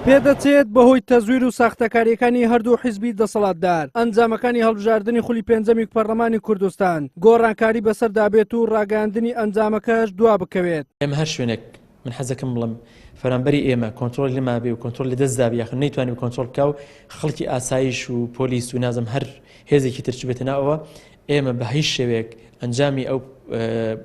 پێدەچێت بەهۆی تەزویر و ساختەکاریەکانی هەردوو حیزبی دەسەڵاتدار ئەنجامەکانی هەڵبژاردنی خولی پێنجەمی پەرلەمانی کوردستان گۆڕانکاری بەسەردا بێت و ڕاگەیاندنی ئەنجامەکەش دوا بکەوێت. ئێمە هەر شوێنێک من حەزەکەم بڵێم فەرامبەری ئێمە کۆنترۆڵی نەمابێ و کۆنترۆڵ لە دەست دابێ یاخود نەیتوانی کۆنترۆڵ بکا و خەڵکی ئاسایش و پۆلیس و نازم هەر هێزێکی تر چوبێتە ناوەوە ئێمە بە هیچ شێوەیەک ئەنجامی ئەو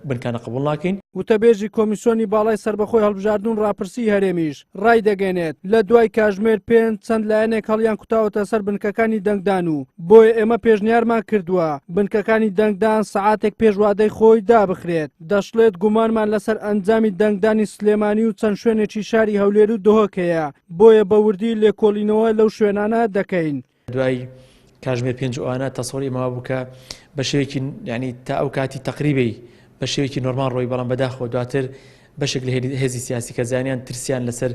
بنکانە قبوڵ ناکەین. وتەبێژی کۆمیسیۆنی باڵای سەربەخۆی هەڵبژاردن و ڕاپرسیی هەرێمیش ڕایدەگەیەنێت، لە دوای کاژمێر پێنج چەند لایەنێک هەڵیانکوتاوەتە سەر بنکەکانی دەنگدان و بۆیە ئێمە پێشنیارمان کردووە بنکەکانی دەنگدان سەعاتێک پێش وادەی خۆی دابخرێت. دەشڵێت، گومانمان لەسەر ئەنجامی دەنگدانی سلێمانی و چەند شوێنێکی شاری هەولێر و دهۆک هەیە، بۆیە بە وردی لێکۆڵینەوە لەو شوێنانە دەکەین. دوای کاژمێر پێنج ئەوانە تەسەوری ئێمە وابوو کە بە شێوەیەکی یعنی تا ئەو کاتی تەقریبی بە شێوەیەکی نۆرمال ڕۆی بەڵام بەداخەوە دواتر بەشێک لە هێزی سیاسی کە زانیان ترسیان لەسەر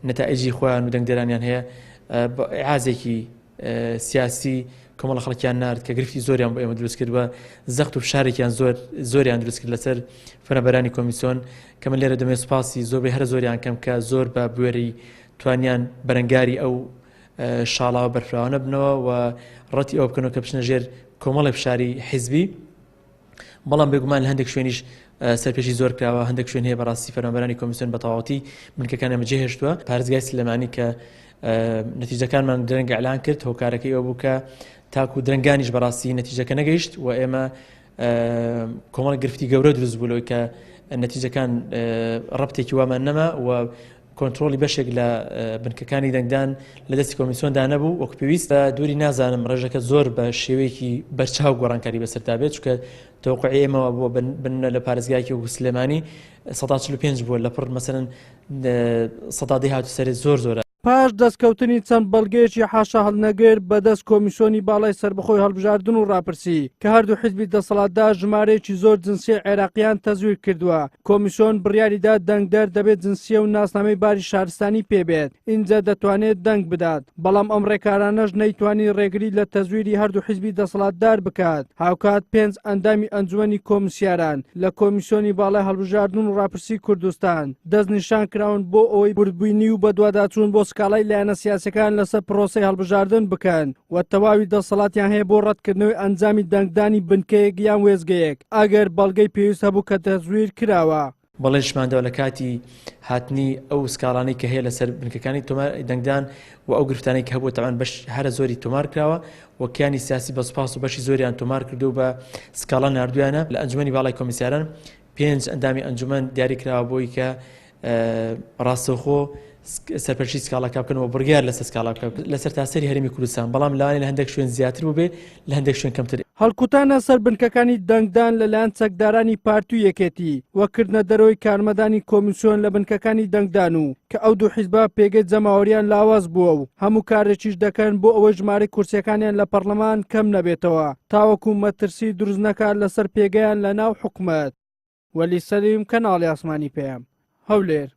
نەتائیجی خۆیان و دەنگدەرانیان هەیە بە ئیعازێکی سیاسی کۆمەڵە خەڵکیان نارد کە گرفتی زۆریان بۆ ئێمە دروست کرد و زەخت و فشارێکیان زۆر زۆریان دروست کرد لەسەر فەرمانبەرانی کۆمیسیۆن کە من لێرە دەمێ سوپاسی زۆربەی هەرە زۆریان کەم کە زۆر بە بوێری توانیان بەرەنگاری ئەو شاڵاوە بەرفراوانە بنەوە و ڕەتی ئەوە بکەنەوە کە بچنە ژێر کۆمەڵی فشاری حیزبی بەڵام بێگومان لە هەندێک شوێنیش سەرپێشی زۆر کراوە هەندێک شوێن هەیە بەڕاستی فەرمانبەرانی کۆمیسیۆن بە تەواوەتی بنکەکان ئەمە جێهێشتووە پارێزگای سلێمانی کە نەتیجەکانمان درەنگ ئەلان کرد هۆکارەکەی ئەو بوو کە تاکو درەنگانیش بەڕاستی نەتیجەکە نەگەیشت و ئێمە کۆمەڵی گرفتی گەورە دروست بوو لەوەی کە نەتیجەکان ڕەبتێکی وامان نەما و کۆنترۆڵی بەشێک لە بنکەکانی دەنگدان لە دەستی کۆمیسیۆندا نەبوو وەک پێویست بە دووری نازانم ڕێژەکە زۆر بە شێوەیەکی بەرچاو گۆڕانکاری بەسەردا بێت چونکە تەوقعی ئێمەوە بووە بنە لە پارێزگایەکی وەکو سلێمانی 145 بووە لە پڕ مەسەلەن 110 هاتو سەرێ زۆر زۆرە. پاش دەستکەوتنی چەند بەڵگەیەکی حاشاهەڵنەگر بەدەست کۆمیسیۆنی باڵای سەربەخۆی هەڵبژاردن و ڕاپرسی کە هەردوو حیزبی دەسەڵاتدار ژمارەیەکی زۆر جنسیەی عێراقیان تەزویر کردووە، کۆمیسیۆن بڕیاریدا دەنگدەر دەبێت جنسیە و ناسنامەی باری شارستانی پێ بێت ئینجا دەتوانێت دەنگ بدات، بەڵام ئەم ڕێکارانەش نەیتوانی ڕێگری لە تەزویری هەردوو حیزبی دەسەڵاتدار بکات، هاوکات پێنج ئەندامی ئەنجومەنی کۆمسیاران لە کۆمیسیۆنی باڵای هەڵبژاردن و ڕاپرسی کوردستان دەستنیشان کراون بۆ ئەوەی وردبینی و بەدواداچوون بۆ سکاڵای لایەنە سیاسیەکان لەسەر پرۆسەی هەڵبژاردن بکەن و تەواوی دەسەڵاتیان هەیە بۆ ڕەتکردنەوەی ئەنجامی دەنگدانی بنکەیەک یان وێستگەیەک ئەگەر بەڵگەی پێویست هەبوو کە تەزویر کراوە. بەڵێنیشمان داوە لە کاتی هاتنی ئەو سکاڵانەی کە هەیە لەسەر بنکەکانی تۆمار دەنگدان و ئەو گرفتانەی کە هەبووە تەبعەن بەش هەرە زۆری تۆمار کراوە و کیانی سیاسی بە سوپاس و بەشی زۆریان تۆمار کردو بە سکاڵا ناردویانە لە ئەنجومەنی باڵای کۆمیسیاران پێنج ئەندامی ئەنجومەن دیاری کراوە بۆی کە ڕاستەوخۆ سەرپەرشتی سکاڵاکە بکەن و بڕیار لەسەر سکاڵا بکەن لە سەرتاسەری هەرێمی کوردستان بەڵام لەوانەیە لە هەندێک شوێن زیاتر بووبێ لە هەندێک شوێن کەمتر. هەڵکوتانە سەر بنکەکانی دەنگدان لەلایەن چەکدارانی پارتی و یەکێتی و کردنە دەرەوەی کارمەدانی کۆمیسیۆن لە بنکەکانی دەنگدان و کە ئەو دوو حیزبە پێگەی جەماوەریان لاواز بووە و هەموو کارێکیش دەکەن بۆ ئەوەی ژمارەی کورسیەکانیان لە پەڕلەمان کەم نەبێتەوە تاوەکو مەترسی دروست نەکات لەسەر پێگەیان لە ناو حکومەت. وەلی سەلیم، کەناڵی ئاسمانی پەیام، هەولێر.